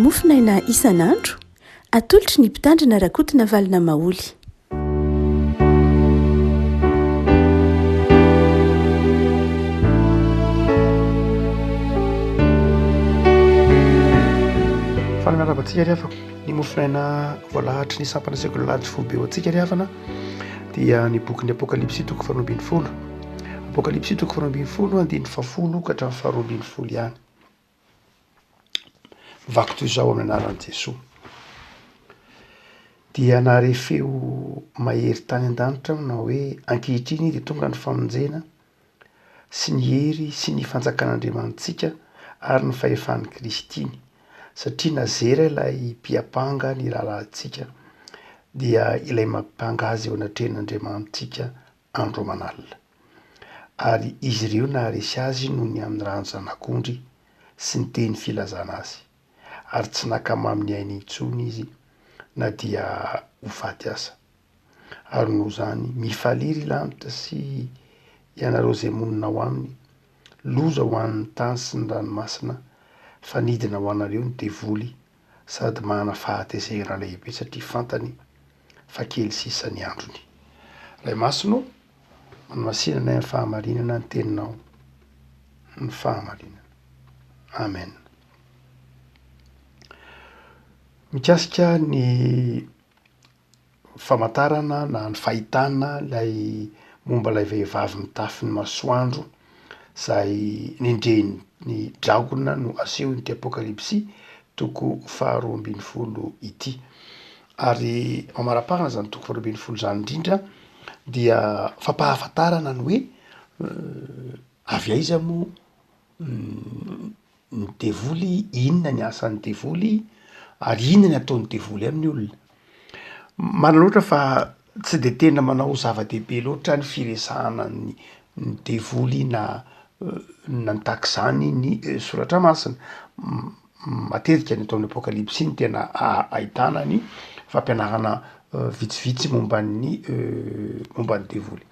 Mofonaina isan'andro, atolotry ny Mpitandrina Rakotonavalona Maholy. Faly miarahaba antsika ry havako. Ny mofonaina voalahatry ny sampana sekoly alahady foibe ho antsika ry havana dia ny bokin'ny Apokalypsy toko faharoa ambin'ny folo. Apokalypsy toko faharoa ambin'ny folo andininy fahafolo ka hatramin'ny faharoa ambin'ny folo ihany. Mivaky toy izao amin'ny anaran'i Jesoa. Dia nahare feo mahery tany an-danitra aho nanao hoe, Ankehitriny dia tonga ny famonjena sy ny hery sy ny fanjakan'Andriamanitsika ary ny fahefan'i Kristiny, satria nazera ilay mpiampanga ny rahalahintsika, dia ilay mampanga azy eo anatrehan'Andriamanitsika andro aman'alina. Ary izy ireo naharesy azy noho ny amin'ny ran'ny Zanak'ondry sy ny teny filazana azy, ary tsy nankamamy ny ainy intsony izy na dia ho faty aza. Ary noho izany, mifalia ry lanitra sy ianareo izay monina ao aminy, loza ho an'ny tany sy ny ranomasina, fa nidina ho anareo ny devoly sady manana fahatezerana lehibe satria fantany fa kely sisa ny androny. Ray Masina ô, manamasina anay amin'ny fahamarinana ny teninao, ny fahamarinana. Amen. Mikasika ny famantarana na ny fahitana ilay momba ilay vehivavy mitafy ny masoandro izay nendrehin'ny dragona no asehon'ity Apokalypsy toko faharoa ambin'ny folo ity. Ary mamaraparana izany toko faharoa ambin'ny folo izany indrindra dia fampahafantarana ny hoe avy aiza moa ny devoly, inona ny asan'ny devoly ary inona ny ataon'ny devoly amin'ny olona. Marina loatra fa tsy de tena manao zava-dehibe loatra ny firesahana ny ny devoly na na ny tahak'izany ny soratra masina. Matetika ny ato amin'ny apokalypsy no tena ahitana ny fampianarana vitsivitsy momba ny momba ny devoly.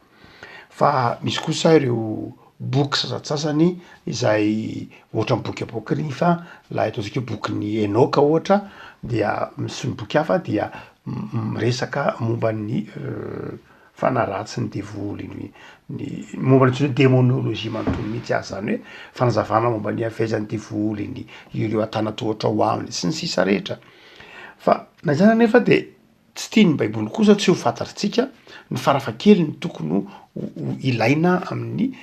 Fa misy kosa ireo boky sasantsasany izay ohatra ny boky apôkrifa, ilay ataontsika hoe bokin'i Enôka ohatra dia sy ny boky hafa dia miresaka momba ny fanahy ratsy ny devoly, ny ny momba ny antsoina hoe demônôlôjia manontolo mihitsy aza, zany hoe fanazavana momba ny hafaizan'ny devoly, ny ireo antanantohatra ao aminy sy ny sisa rehetra. Fa na izany anefa de Tsy tian'ny Baiboly kosa tsy ho fantatritsika ny farafahakeliny tokony ho ilaina amin'ny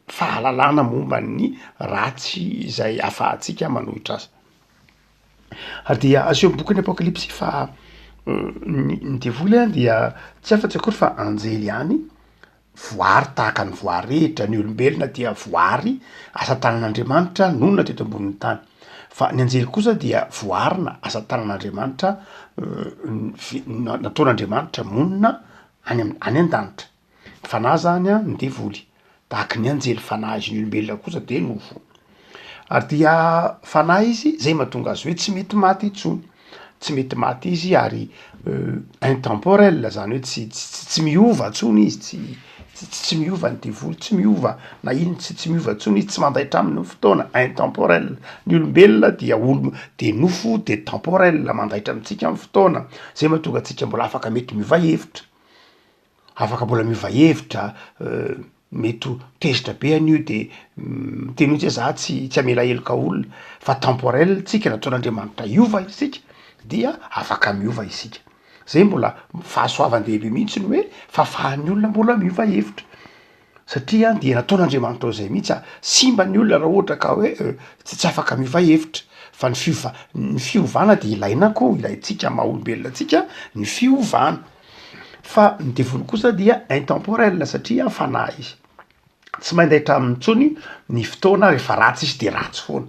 fahalalana momba ny ratsy izay ahafahantsika manohitra azy. Ary dia asehon'ny bokin'ny Apokalypsy fa ny ny devoly a dia tsy afa-tsy akory fa anjely ihany Voary tahaka ny voary rehetra, ny olombelona dia voary asa tanan'Andriamanitra nonina teto ambonin'ny tany, fa ny anjely kosa dia voarina asa tanan'Andriamanitra nataon'Andriamanitra monina any am- any an-danitra, ny fanahy zany an ny devoly, tahaky ny anjely fanahy izy, ny olombelona kosa de nofo. Ary dia fanahy izy, zay mahatonga azy hoe tsy mety maty intsony, tsy mety maty izy ary intemporel zany hoe tsy tsy miova intsony izy, tsy tsy miova ny devoly, tsy miova na ino tsy tsy miova intsony izy, tsy mandaitra aminy ny fotoana, intemporel. Ny olombelona dia olo de nofo de temporel, mandaitra amintsika ny fotoana, zay mahatonga antsika mbola afaka mety miova hevitra. Afaka mbola miova hevitra, mety ho tezitra be an'io de miteny mihitsy hoe za tsy tsy hamela heloka olona, fa temporel tsika nataon'Andriamanitra hiova isika dia afaka miova isika, zay mbola fahasoavan-dehibe mihitsy ny hoe fahafahan'ny olona mbola miova hevitra. Satria dia nataon'Andriamanitra ao izay mihitsy a, simba ny olona raha ohatra ka hoe tsy tsy afaka miova hevitra, fa ny fiova- ny fiovana dia ilaina koa, ilaintsika maha olombelona antsika ny fiovana, fa ny devoly kosa dia intemporel satria fanahy izy, tsy mandaitra aminy intsony ny fotoana, rehefa ratsy izy de ratsy foana.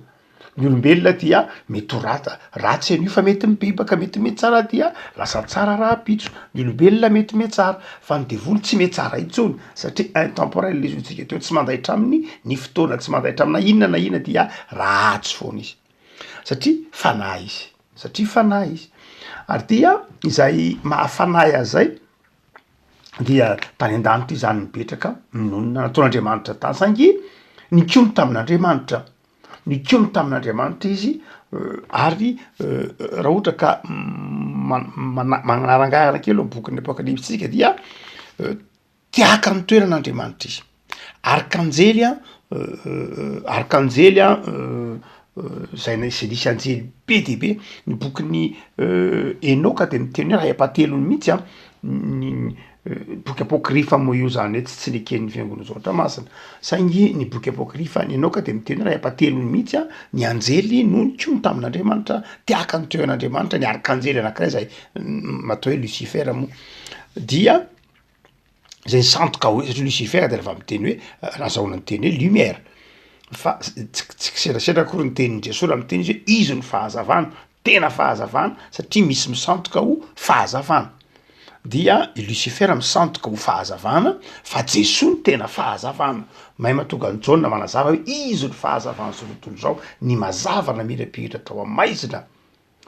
Ny olombelona dia mety ho rata- ratsy anio fa mety mibebaka, mety mihatsara dia lasa tsara rahampitso, ny olombelona mety mihatsara fa ny devoly tsy mihatsara intsony satria intemporel izy hoy tsika teo, tsy mandaitra aminy ny fotoana, tsy mandaitra aminy na inona na inona dia ratsy foana izy satria fanahy izy, satria fanahy izy, ary dia izay maha fanahy azy zay dia tany an-danitra izy zany nipetraka nonina nataon'Andriamanitra tany saingy nikomy tamin'Andriamanitra. Nikomy tamin'Andriamanitra izy. Ary raha ohatra ka manarangarana kely eo bokin'ny apokalypsy tsika dia te haka ny toeran'Andriamanitra izy. Arkanjely an, arkanjely an zay zay nisy anjely be dia be, ny bokin'i Enoka de miteny hoe ray ampahatelony mihitsy an, ny boky apôkrifa moa io zany hoe tsy tsy neken'ny fiangonana soratra masina, saingy ny boky apôkrifa ny Enoka de miteny hoe ray ampahatelony mihitsy an ny anjely no nikomy tamin'Andriamanitra, te haka ny toeran'Andriamanitra ny arkanjely anakiray zay atao hoe Lucifer moa dia zay sandoka hoe satria Lucifer de rehefa miteny hoe nazahoana ny teny hoe lumière fa tsy tsy kisendrasendra akory ny tenin'i Jesoa raha miteny izy hoe izy no fahazavana, tena fahazavana satria misy misandoka ho fahazavana, dia i Lucifer misandoka ho fahazavana fa Jesoa no tena fahazavana, mahay mahatonga an'i Jaona manazava hoe izy no fahazavan'izao tontolo izao, ny mazava namirapiratra tao amin'ny maizina.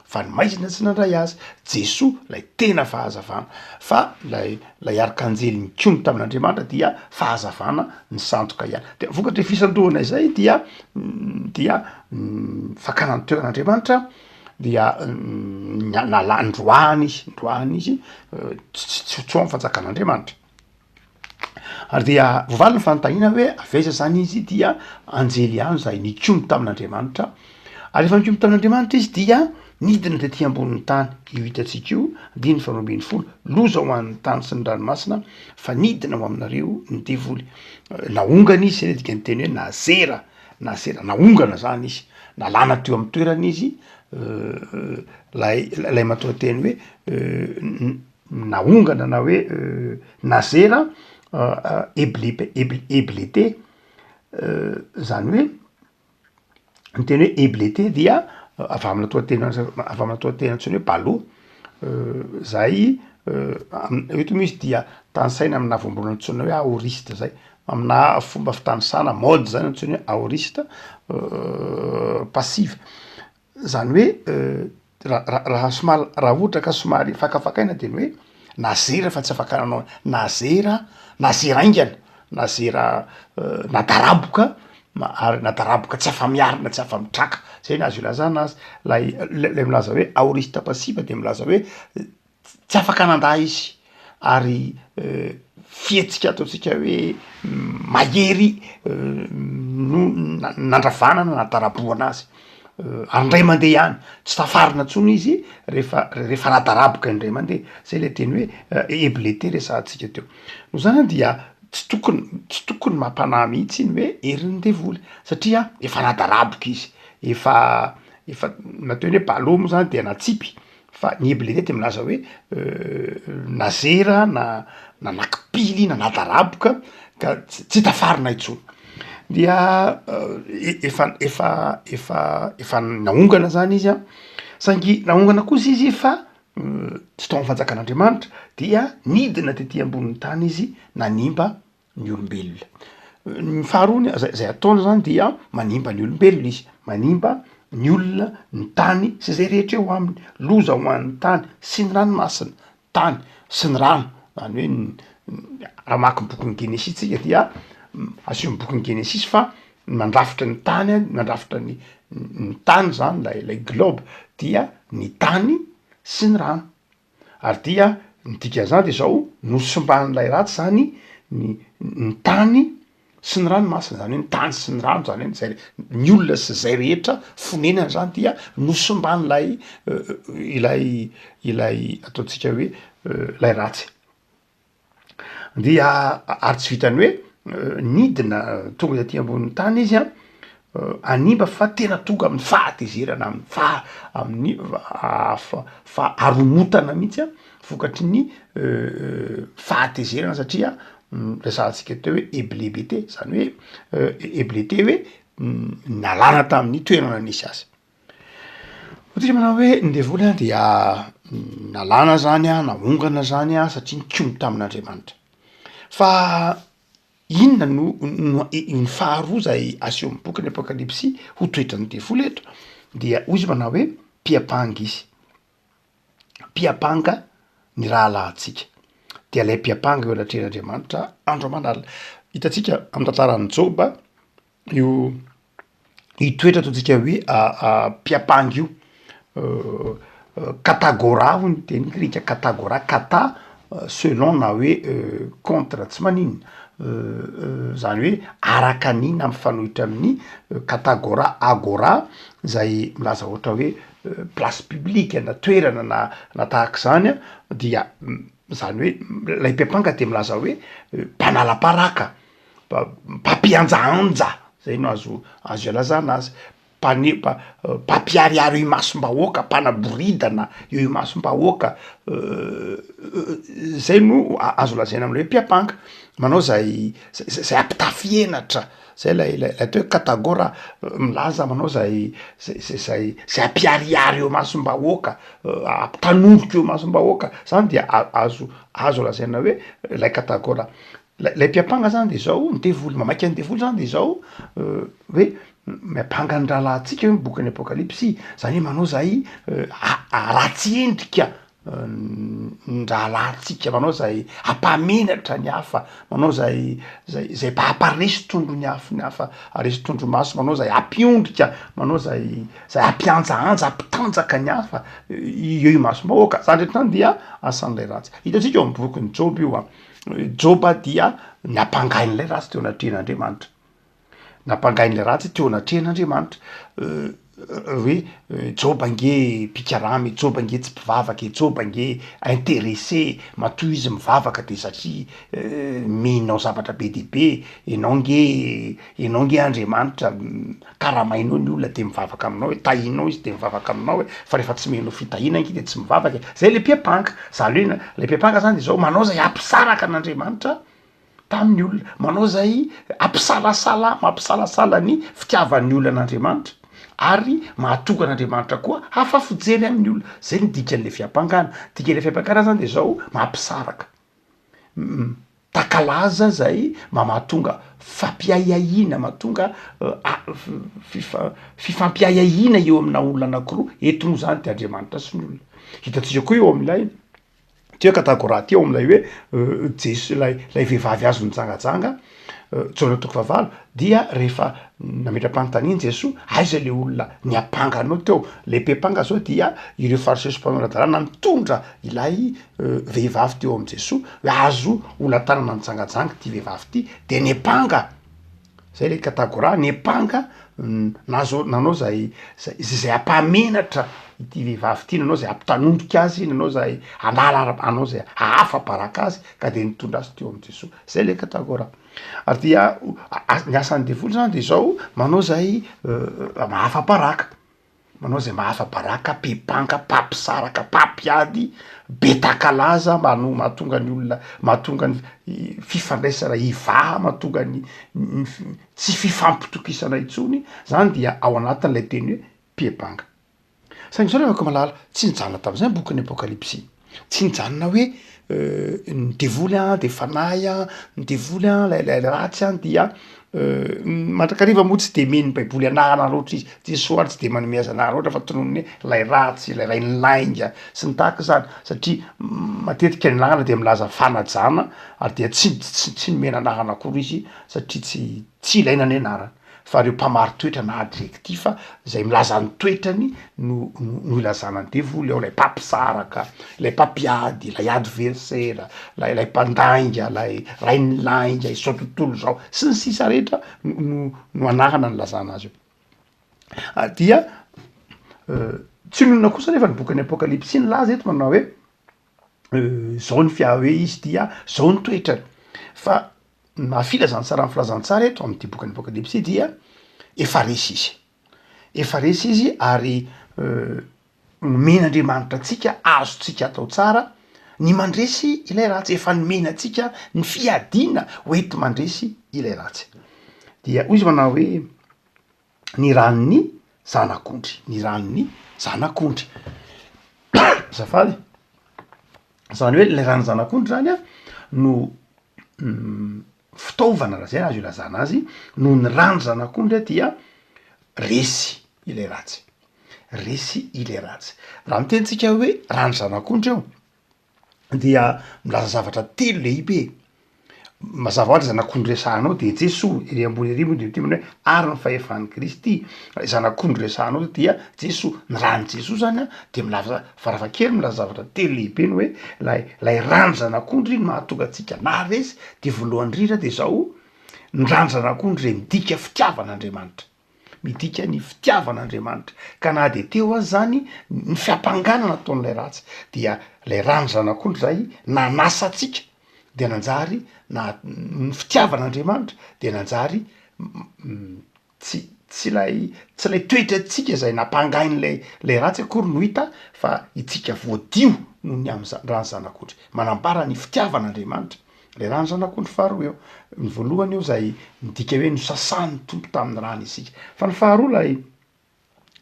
Fa ny maizina tsy nandray azy. Jesoa ilay tena fahazavana. Fa ilay ilay arkanjely nikomy tamin'Andriamanitra dia fahazavana nisandoka ihany. De vokatry ny fisandohana izay dia dia fakana ny toeran'Andriamanitra dia nala- noroahana izy, noroahana izy tsy tsy tsy ao amin'ny fanjakan'Andriamanitra. Ary dia voavaly ny fanontaniana hoe avy aiza zany izy dia anjely ihany zay nikomy tamin'Andriamanitra, ary rehefa nikomy tamin'Andriamanitra izy dia nidina tety ambonin'ny tany, io hitantsika io andininy faharoa ambin'ny folo, loza ho an'ny tany sy ny ranomasina fa nidina ho aminareo ny devoly, naongana izy, zay le dikan'ny teny hoe nazera, nazera, naongana zany izy, nalana teo amin'ny toerany izy, lay lay matoanteny hoe naongana na hoe nazera eblep- ebl- eblete, zany hoe ny teny hoe eblete dia avy amina toa-teny avy amina toa-teny antsoina hoe balo zay eto moa izy dia tanisaina amina voambolana antsoina hoe aoriste zay, amina fomba fitanisana mode zany antsoina hoe aoriste passive. Zany hoe ra- ra- raha somary raha ohatra ka somary fakafakaina de ny hoe nazera fa tsy afaka nanao nazera nazera haingana, nazera nadaraboka ary nadaraboka tsy afa-miarina tsy afa-mitraka, zay no azo ilazana azy, lay lay milaza hoe aoriste passive de milaza hoe Tsy afaka nandà izy ary fihetsika ataontsika hoe mahery no nandravana na nadarabohana azy, ary indray mandeha ihany, tsy tafarina intsony izy rehefa rehefa nadaraboka indray mandeha, zay le teny hoe eblete resahantsika teo, noho zany dia tsy tokony tsy tokony mampanahy mihitsy ny hoe herin'ny devoly satria efa nadaraboka izy, efa efa natao hoe balo moa zany de natsipy Fa ny Hebreo dia milaza hoe nazera na nanakipily na nadaraboka ka tsy tafarina intsony. Dia efa efa efa efa naongana zany izy an, saingy naongana kosa izy fa tsy tao am'fanjakan'Andriamanitra dia nidina tety ambonin'ny tany izy nanimba ny olombelona. Ny faharoa ny zay zay ataony zany dia manimba ny olombelona izy, manimba ny olona, ny tany sy zay rehetra eo aminy, loza ho an'ny tany sy ny ranomasina, tany sy ny rano, zany hoe ny raha mamaky ny bokin'ny genesisy tsika dia asehon'ny bokin'ny genesisy fa mandrafitra ny tany an, mandrafitra ny ny tany zany lay lay globe dia ny tany sy ny rano. Ary dia ny dikan'izany de zao, nosimban'ilay ratsy zany ny ny tany sy ny ranomasina, zany hoe ny tany sy ny rano zany hoe zay ny olona sy zay rehetra fonenany zany dia nosimban'ilay ilay ilay ataontsika hoe lay ratsy. Dia ary tsy vitan'ny hoe nidina tonga taty ambonin'ny tany izy an, hanimba fa tena tonga amin'ny fahatezerana amin'ny faha- amin'ny faharomotana mihitsy an, vokatry ny fahatezerana satria resahantsika teo hoe eblebete zany hoe eblete hoe nalana tamin'ny toerana nisy azy. Ohatra manao hoe ny devoly an dia nalana zany an, naongana zany an, satria nikomy tamin'Andriamanitra. Fa inona no no ny faharoa zay asehon'ny bokin'ny apokalypsy ho toetran'ny devoly eto dia hoy izy manao hoe mpiampanga izy, mpiampanga ny rahalahintsika, dia ilay mpiampanga eo anatrehan'Andriamanitra andro aman'alina. Hitantsika amin'ny tantaran'i Joba io. Io toetra ataontsika hoe mpiampanga io, katagôra hoy ny teny grika, katagôra, kata selon na hoe contre tsy maninona, zany hoe araka ny na mifanohitra amin'ny katagôra, agôra zay milaza ohatra hoe place publique na toerana na na tahak'izany an, dia zany hoe lay mpiampanga de milaza hoe mpanala-paraka. Mpampihanjahanja, zay no azo azo ilazana azy, mpane- mpa- mpampiharihary eo imasom-bahoaka, mpanaboridana eo imasom-bahoaka, zay no azo lazaina amle hoe mpiampanga, manao zay zay zay hampitafy henatra, zay lay lay atao hoe katagôra, milaza manao zay zay zay zay hampiharihary eo imasom-bahoaka, hampitanondrika eo imasom-bahoaka, zany dia a- azo azo lazaina hoe lay katagôra. Lay lay mpiampanga zany de zao, ny devoly, mamaky an'ny devoly zany de zao hoe miampanga ny rahalahintsika io ny bokin'ny apokalypsy, zany hoe manao zay ratsy endrika ny rahalahintsika, manao zay hampahamenatra ny hafa, manao zay zay zay mba hamparesy tondro ny haf- ny hafa, haresy tondro maso, manao zay hampiondrika, manao zay zay hampihanjahanja, hampitanjaka ny hafa eo imasom-bahoaka, zany rehetra zany dia asan'ilay ratsy. Hitantsika ao amy bokin'i Joba io an. Joba dia nampangain'ilay ratsy teo anatrehan'Andriamanitra, nampangain'ilay ratsy teo anatrehan'Andriamanitra hoe Joba ange mpikarama e, Joba ange tsy mpivavaka e, Joba ange intéressé, matoa izy mivavaka de satria omenao zavatra be dia be, enao nge enao nge Andriamanitra karamainao ny olona de mivavaka aminao e, tahinao izy de mivavaka aminao e, fa rehefa tsy omenao fitahiana ange de tsy mivavaka e, zay le mpiampanga, zany hoe le mpiampanga zany de zao manao zay hampisaraka an'Andriamanitra tamin'ny olona, manao zay hampisalasala, mampisalasala ny fitiavan'ny olona an'Andriamanitra ary mahatonga an'Andriamanitra koa hafa fijery amin'ny olona, zay ny dikan'le fiampangana, dikan'le fiampangana zany de zao mampisaraka. Takalaza zay mba mahatonga fampiahiahiana, mahatonga fifampiahiahiana eo amina olona anakiroa, eto moa zany de Andriamanitra sy ny olona. Hitantsika koa eo am'ilay ty hoe katagora ty eo am'ilay hoe Jeso lay lay vehivavy azo nijangajanga, Jaona toko fahavalo, dia rehefa nametra-panontaniana Jesoa, aiza le olona niampanga anao teo? Le mpiampanga zao dia ireo fariseo sy mpanora-dalàna nitondra ilay vehivavy teo amin'i Jesoa hoe azo holan-tanana nijangajanga ity vehivavy ity de niampanga, zay le katagora, niampanga nahazo nanao zay zay zay hampahamenatra ity vehivavy ity, nanao zay hampitanondrika azy, nanao zay hanala hanao zay hahafa-baraka azy ka de nitondra azy teo amin'i Jesoa, zay le katagora. Ary dia ny asan'ny devoly zany de zao manao zay mahafa-baraka. Manao izay maha afa-baraka, mpibanga, mpampisaraka, mpampiady, be takalaza, mano- mahatonga ny olona, mahatonga ny fifandraisana hivaha, mahatonga ny ny tsy fifampitokisana intsony, zany dia ao anatin'ilay teny hoe mpibanga. Saingy zao ry havako malala, tsy nijanona tamin'izay ny bokin'ny Apokalypsy, tsy nijanona hoe ny devoly an de fanahy an, ny devoly an lay lay ratsy an dia mandrakariva moa tsy de omen'ny baiboly anarana loatra izy, Jesoa ary tsy de manome azy anarana loatra fa tononiny hoe lay ratsy, lay rain'ny lainga sy ny tahaka izany satria matetika ny anarana de milaza fanajana ary dia tsy tsy tsy nomena anarana akory izy satria tsy tsy ilaina ny anarana. Fa ireo mpamari-toetra na adjectif izay milaza ny toetrany no no ilazana ny devoly ao, ilay mpampisaraka, ilay mpampiady, ilay adversaire, ilay ilay mpandainga, ilay rain'ny lainga, izao tontolo izao, sy ny sisa rehetra no no anarana nilazana azy io. Ary dia tsy inona kosa anefa ny bokin'ny Apokalypsy nilaza eto manao hoe zao ny fia- hoe izy dia zao ny toetrany fa Ny maha filazantsara ny filazantsara eto amin'ity bokin'ny Apokalypsy ity dia efa resy izy, efa resy izy ary nomen'Andriamanitra antsika, azontsika atao tsara ny mandresy ilay ratsy, efa nomena antsika ny fiadiana ho enti-mandresy ilay ratsy. Dia hoy izy manao hoe ny ran'ny zanak'ondry, ny ran'ny zanak'ondry, azafady, zany hoe le ran'ny zanak'ondry zany an no fitaovana raha zay azo ilazana azy, noho ny ran'ny zanak'ondry dia resy ilay ratsy, resy ilay ratsy. Raha miteny tsika hoe ran'ny zanak'ondry eo dia milaza zavatra telo lehibe. Mazava ho azy zanak'ondry resahanao dia Jesoa, ery ambony ery moa dia miteny hoe ary ny fahefan'i Kristy, ilay zanak'ondry resahanao dia Jesoa, ny ran'i Jesoa zany an dia milaza farafahakeliny milaza zavatra telo lehibe ny hoe lay lay ran'ny zanak'ondry no mahatonga antsika naharesy, dia voalohany indrindra dia zao, ny ran'ny zanak'ondry izay midika fitiavan'Andriamanitra. Midika ny fitiavan'Andriamanitra. Ka na dia teo aza izany ny fiampangana nataon'ilay ratsy, dia ilay ran'ny Zanak'ondry izay nanasa antsika dia nanjary na ny fitiavan'Andriamanitra dia nanjary tsy tsy ilay tsy ilay toetrantsika izay nampangain'ilay ilay ratsy akory no hita fa itsika voadio noho ny amin'ny za- ran'ny Zanak'ondry. Manambara ny fitiavan'Andriamanitra. Ilay ràn'ny zanak'ondry faharoa eo. Ny voalohany eo izay midika hoe nosasan'ny Tompo tamin'ny ràny isika. Fa ny faharoa ilay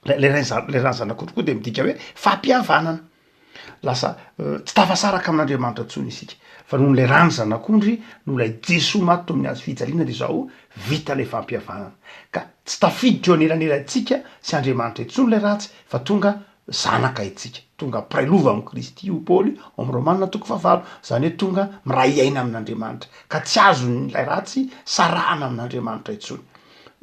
ilay ilay rà ilay ràn'ny zanak'ondry koa dia midika hoe fampihavanana. Lasa tsy tafasaraka amin'Andriamanitra intsony isika. Fa noho ilay ràn'ny zanak'ondry, noho ilay Jesoa maty teo amin'ny hazo fijaliana dia izao vita ilay fampihavanana. Ka tsy tafiditra eo anelanelantsika sy Andriamanitra intsony ilay ratsy fa tonga Zanaka itsika, tonga mpiray lova amin'i Kristy, hoy Paoly ao amin'ny Romana toko fahavalo, izany hoe tonga miray aina amin'Andriamanitra, ka tsy azon'ilay ratsy sarahana amin'Andriamanitra intsony,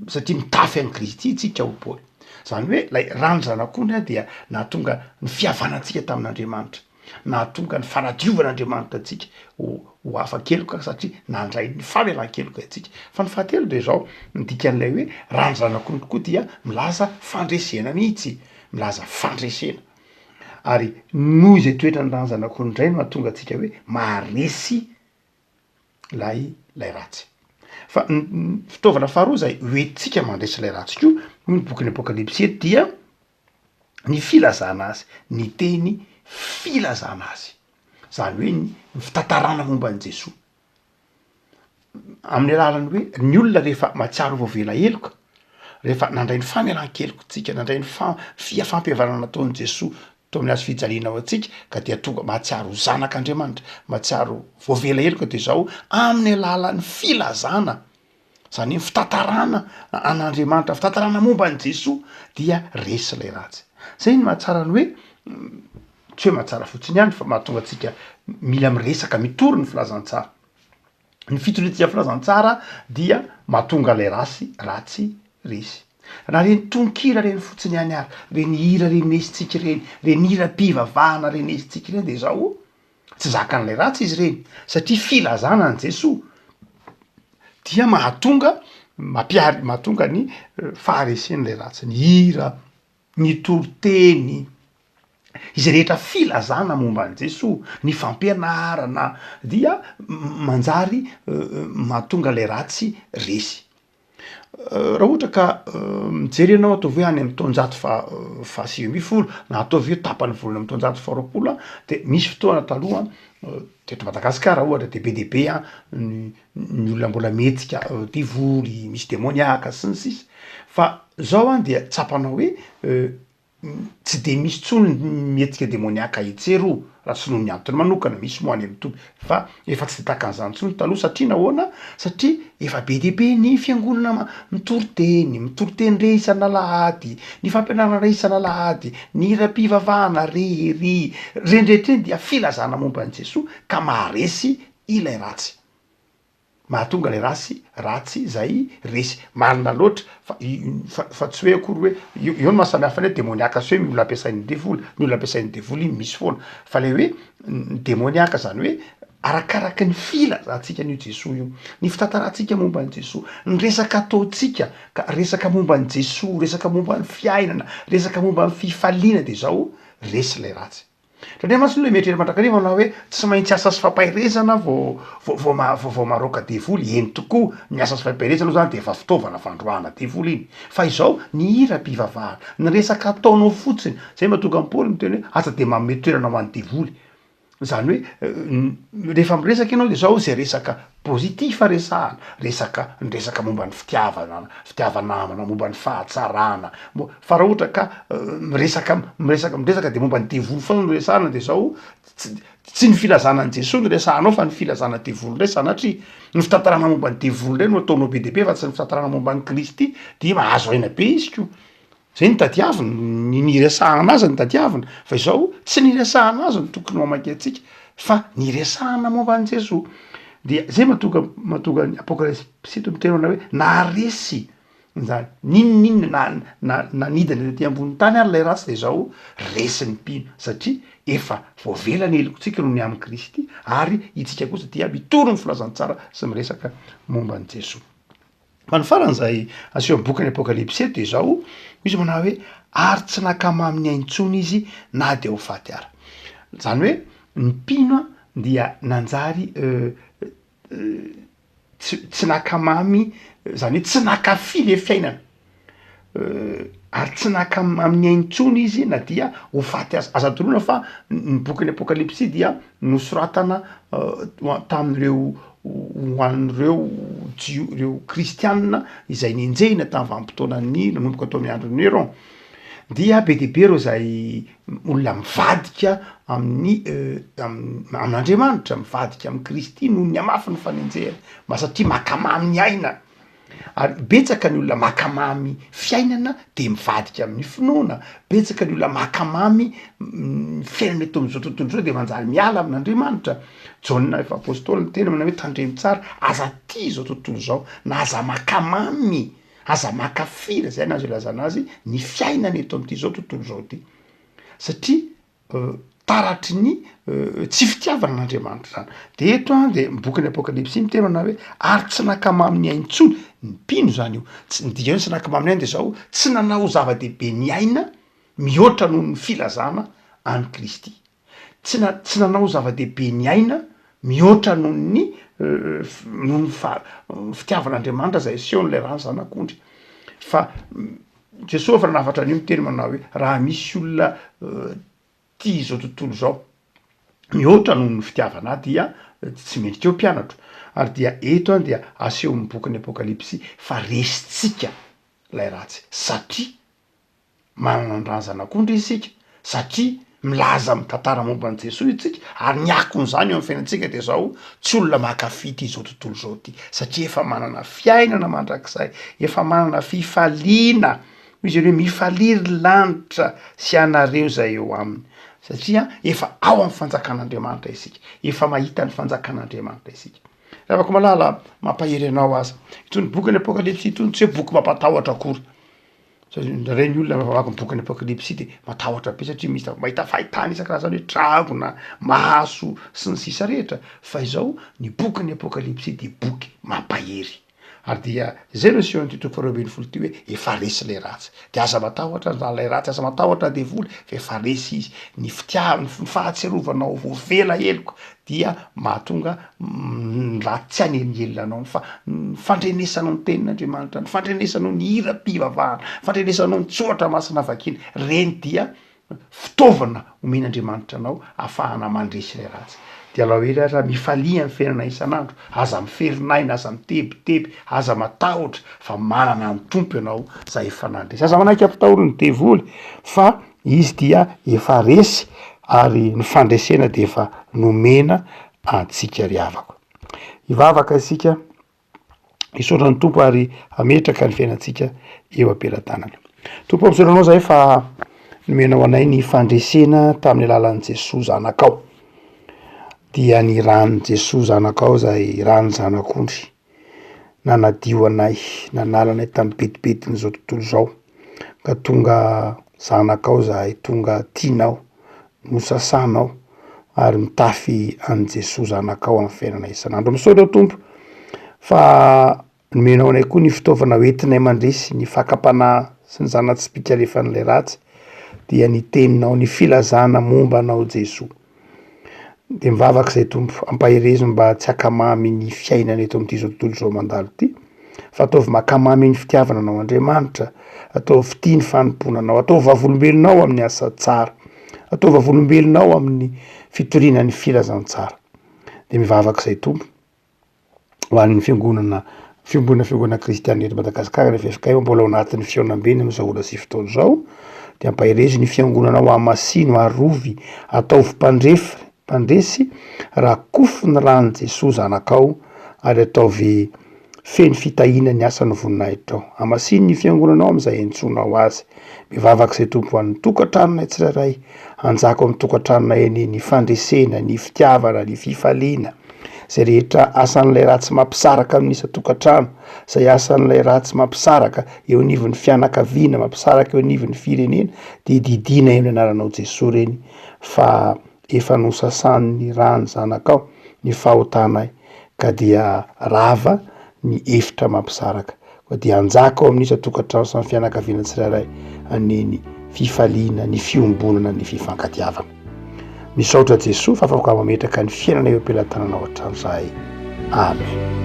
satria mitafy an'i Kristy itsika, hoy Paoly. Izany hoe ilay ran'ny Zanak'ondry dia nahatonga ny fihavanantsika tamin'Andriamanitra, nahatonga ny fanadiovan'Andriamanitra antsika ho ho afa-keloka satria nandray ny famelan-keloka isika. Fa ny fahatelo dia izao, ny dikan'ilay hoe ran'ny Zanak'ondry koa dia milaza fandresena mihitsy. milaza fandresena. Ary noho izay toetran'ny ràn'ny zanak'ondry indray no hahatonga antsika hoe maharesy ilay ilay ratsy. Fa ny fitaovana faharoa izay hoentintsika mandresy ilay ratsy koa, hoy ny bokin'ny Apokalypsy eto, dia ny filazana azy, ny teny filazana azy. Izany hoe ny fitantarana momba an'i Jesoa. Amin'ny alalan'ny hoe ny olona rehefa mahatsiaro ho voavela heloka, rehefa nandray ny famelan-kelokantsika, nandray ny fa- fia- fampihavanana nataon'i Jesoa teo amin'ny hazo fijaliana ho antsika, ka dia tonga mahatsiaro ho zanak'Andriamanitra, mahatsiaro voavela heloka de zao amin'ny alalan'ny filazana, zany hoe ny fitantarana an'Andriamanitra, fitantarana momba an'i Jesoa dia resy ilay ratsy. Zay no mahatsara ny hoe tsy hoe mahatsara fotsiny ihany fa mahatonga antsika mila miresaka, mitory ny filazantsara. Ny fitoriantsika filazantsara dia mahatonga ilay rasy ratsy resy. Raha reny tononkira reny fotsiny ihany ary, reny hira renesintsika ireny, reny hiram-pivavahana renesintsika ireny de zao, tsy zakan'ilay ratsy izy ireny satria filazana an'i Jesoa dia mahatonga mampihary mahatonga ny faharesen'ilay ratsy. Ny hira, ny toriteny, izay rehetra filazana momba an'i Jesoa, ny fampianarana dia manjary mahatonga ilay ratsy resy. Raha ohatra ka mijery ianao ataovy hoe any amin'ny taonjato faha faha-19 na ataovy hoe tapany voalohany amin'ny taonjato faharoapolo an, de nisy fotoana taloha teto Madagasikara ohatra de be dia be an ny ny olona mbola mihetsika devoly, misy demoniaka sy ny sisa, fa zao an dia tsapanao hoe tsy de misy intsony ny mihetsika demoniaka etsy eroa raha tsy noho ny antony manokana, misy moa any amin'ny toby fa efa tsy de tahaka an'izany intsony taloha satria nahoana? Satria efa be dia be ny fiangonana mitory teny, mitory teny re isan'alahady, ny fampianarana re isan'alahady, ny hiram-pivavahana re ery, ireny rehetra ireny dia filazana momba an'i Jesoa ka maharesy ilay ratsy. Mahatonga ilay rasy ratsy izay resy. Marina loatra fa fa fa tsy hoe akory hoe io eo no mahasamihafa ny hoe demoniaka sy hoe ny olona ampiasain'ny devoly, ny olona ampiasain'ny devoly iny misy foana fa le hoe ny demoniaka zany hoe arakaraky ny filazantsika an'io Jesoa io, ny fitantarantsika momba an'i Jesoa, ny resaka ataontsika ka resaka momba an'i Jesoa, resaka momba ny fiainana, resaka momba ny fifaliana de zao resy ilay ratsy. Indraindray mantsy ny olona mieritreritra mandrakariva manao hoe tsy maintsy asa sy fampaherezana vao vao vao ma- vao vao maroaka devoly, eny tokoa ny asa sy fampaherezana aloha zany de efa fitaovana fandroahana devoly iny, fa izao ny hiram-pivavahana, ny resaka ataonao fotsiny, zay mahatonga an'i Paoly miteny hoe aza de manome toerana ho an'ny devoly, zany hoe rehefa miresaka ianao de zao zay resaka Positif resahana, resaka ny resaka momba ny fitiavana, fitiava-namana, momba ny fahatsarana, mo- fa raha ohatra ka miresaka miresaka miresaka de momba ny devoly foana no resahana de zao tsy tsy ny filazana an'i Jesoa no resahanao fa ny filazana devoly ndray sanatria, ny fitantarana momba ny devoly ndray no ataonao be dia be fa tsy ny fitantarana momba an'i Kristy dia mahazo aina be izy ko. Zay no tadiaviny, ny niresahana azy no tadiavina, fa izao tsy ny hiresahana azy no tokony ho hamakiantsika fa ny hiresahana momba an'i Jesoa. Dia zay mahatonga mahatonga ny apokalypsy eto miteny manao hoe naharesy zany n'inon'inona na na nanidina tety ambony tany ary lay ratsy de zao resin'ny mpino satria efa voavela ny helokontsika noho ny amin'i Kristy ary itsika kosa dia mitory ny filazantsara sy miresaka momba an'i Jesoa. Fa ny farany izay aseho amin'ny bokin'ny Apokalypsy eto dia izao, izy manao hoe ary tsy nankamamy ny ainy intsony izy na dia ho faty ara. Izany hoe ny mpino dia nanjary tsy tsy nankamamy, izany hoe tsy nankafy le fiainana. Ary tsy naka amin'ny ainy intsony izy na dia ho faty aza. Aza adinoina fa ny bokin'ny Apokalypsy dia nosoratana tamin'ireo ho an'ireo Jio- ireo kristianina izay nenjehina tamin'ny vanim-potoanan'ny nanomboka tao amin'ny andron'i Néron. Dia be dia be ireo izay olona mivadika amin'ny amin'Andriamanitra, mivadika amin'i Kristy noho ny hamafin'ny fanenjehana, mba satria mankamamy ny aina. Ary betsaka ny olona mankamamy fiainana de mivadika amin'ny finoana, betsaka ny olona mankamamy ny fiainana eto am'zao tontolo zao de manjary miala amin'Andriamanitra. Jaona efa apôstôly niteny manao hoe tandremo tsara, aza tia izao tontolo izao na aza mankamamy, aza mankafy raha zay no azo ilazana azy ny fiainana eto am'ty zao tontolo zao ty satria taratry ny tsy fitiavana an'Andriamanitra zany. De eto an de ny bokin'ny Apokalypsy miteny manao hoe ary tsy nankamamy ny ainy intsony, ny mpino zany io, tsy ny dikany hoe tsy nankamamy ny ainy de zao, tsy nanao ho zava-dehibe ny aina mihoatra noho ny filazana an'i Kristy, tsy na- tsy nanao ho zava-dehibe ny aina mihoatra noho ny noho ny fa- fitiavan'Andriamanitra zay asehon'ilay rà ny zanak'ondry fa Jesoa efa nanafatra an'io niteny manao hoe raha misy olona tia izao tontolo izao mihoatra noho ny fitiavana ahy dia tsy mendrika ho mpianatro. Ary dia eto an dia asehon'ny bokin'ny Apokalypsy fa resintsika ilay ratsy satria manana ny ràn'ny zanak'ondry isika, satria milaza amin'ny tantara momba an'i Jesoa isika ary ny akon'izany eo amin'ny fiainantsika dia izao, tsy olona mankafy ity izao tontolo izao ity satria efa manana fiainana mandrakizay, efa manana fifaliana, hoy izy ireo hoe mifalia ry lanitra sy ianareo izay eo aminy satria efa ao amin'ny fanjakan'Andriamanitra isika, efa mahita ny fanjakan'Andriamanitra isika. Ry havako malala, mampahery anao aza, itony bokin'ny Apokalypsy itony tsy hoe boky mampatahotra akory. Satria indraindray ny olona rehefa mamaky ny bokin'ny apokalypsy de matahotra be satria misy mahita fahitana isan-karazany hoe dragona, maso sy ny sisa rehetra, fa izao ny bokin'ny apokalypsy de boky mampahery ary dia zay no asehon'ity toko faharoa ambinifolo ity hoe efa resy le ratsy, de aza matahotra na lay ratsy, aza matahotra devoly fa efa resy izy, ny fitiavana, ny fahatsiarovanao voavela heloka dia mahatonga ny ratsy tsy hanelingelina anao, ny fa- ny fandrenesanao ny tenin'Andriamanitra, ny fandrenesanao ny hiram-pivavahana, ny fandrenesanao ny tsoratra masina vakiana, reny dia fitaovana omen'Andriamanitra anao ahafahana mandresy ilay ratsy. Dia alao hery ary raha mifalia amin'ny fiainana isan'andro, aza miferinaina, aza mitebiteby, aza matahotra fa manana ny Tompo ianao izay efa nandresy. Aza manaiky ampitahorin'ny devoly fa Izy dia efa resy ary ny fandresena dia efa nomena antsika ry havako. Hivavaka isika, hisaotra ny Tompo ary hametraka ny fiainantsika eo am-pelatanany. Tompo ô, misaotra anao zahay fa nomenao anay ny fandresena tamin'ny alalan'i Jesoa zanakao. Dia ny ran'i Jesoa zanakao izay ran'ny zanak'ondry nanadio anay, nanala anay tamin'ny betibedin'izao tontolo izao ka tonga zanakao zahay, tonga tianao, nosasanao ary mitafy an'i Jesoa zanakao amin'ny fiainana isan'andro. Misaotra Tompo fa nomenao anay koa ny fitaovana hoentinay mandresy ny fakam-panahy sy ny zana-tsipìka alefan'ilay ratsy dia ny teninao, ny filazana momba anao Jesoa. De mivavaka izay Tompo, ampaherezo mba tsy hankamamy ny fiainana eto amin'ity zao tontolo izao mandalo ity, fa ataovy mankamamy ny fitiavana anao Andriamanitra, ataovy fitia ny fanompoana anao, ataovy vavolombelonao amin'ny asa tsara, ataovy vavolombelonao amin'ny fitoriana ny filazantsara. De mivavaka izay Tompo. ho an'ny fiangonana fiombonana fiangonana kristiana eto Madagasikara ny ffkm mbola ao anatin'ny fihaonambeny amin'izao ora sy fotoana izao de ampaherezo ny fiangonana ho hamasino arovy ataovy mpandrefy mpandresy rakofy ny ran'i Jesoa zanakao ary ataovy feno fitahiana ny asan'ny voninahitrao hamasino ny fiangonanao amin'izay iantsoanao azy mivavaka izay Tompo ho an'ny tokantranonay tsirairay hanjaka ao amin'ny tokantranonay anie ny fandresena ny fitiavana ny fifaliana. Izay rehetra asan'ilay ratsy mampisaraka amin'ny isan-tokantrano, izay asan'ilay ratsy mampisaraka eo anivon'ny fianakaviana, mampisaraka eo anivon'ny firenena, dia didiana eo amin'ny anaranao Jesoa ireny fa efa nosasan'ny ràn'ny Zanakao ny fahotanay ka dia rava ny efitra mampisaraka. Koa dia hanjaka ao amin'ny isan-tokantrano sy ny fianakaviana tsirairay anie ny fifaliana, ny fiombonana, ny fifankatiavana. Misaotra Jesoa fa afaka mametraka ny fiainana eo am-pelatananao hatrany izahay. Amen.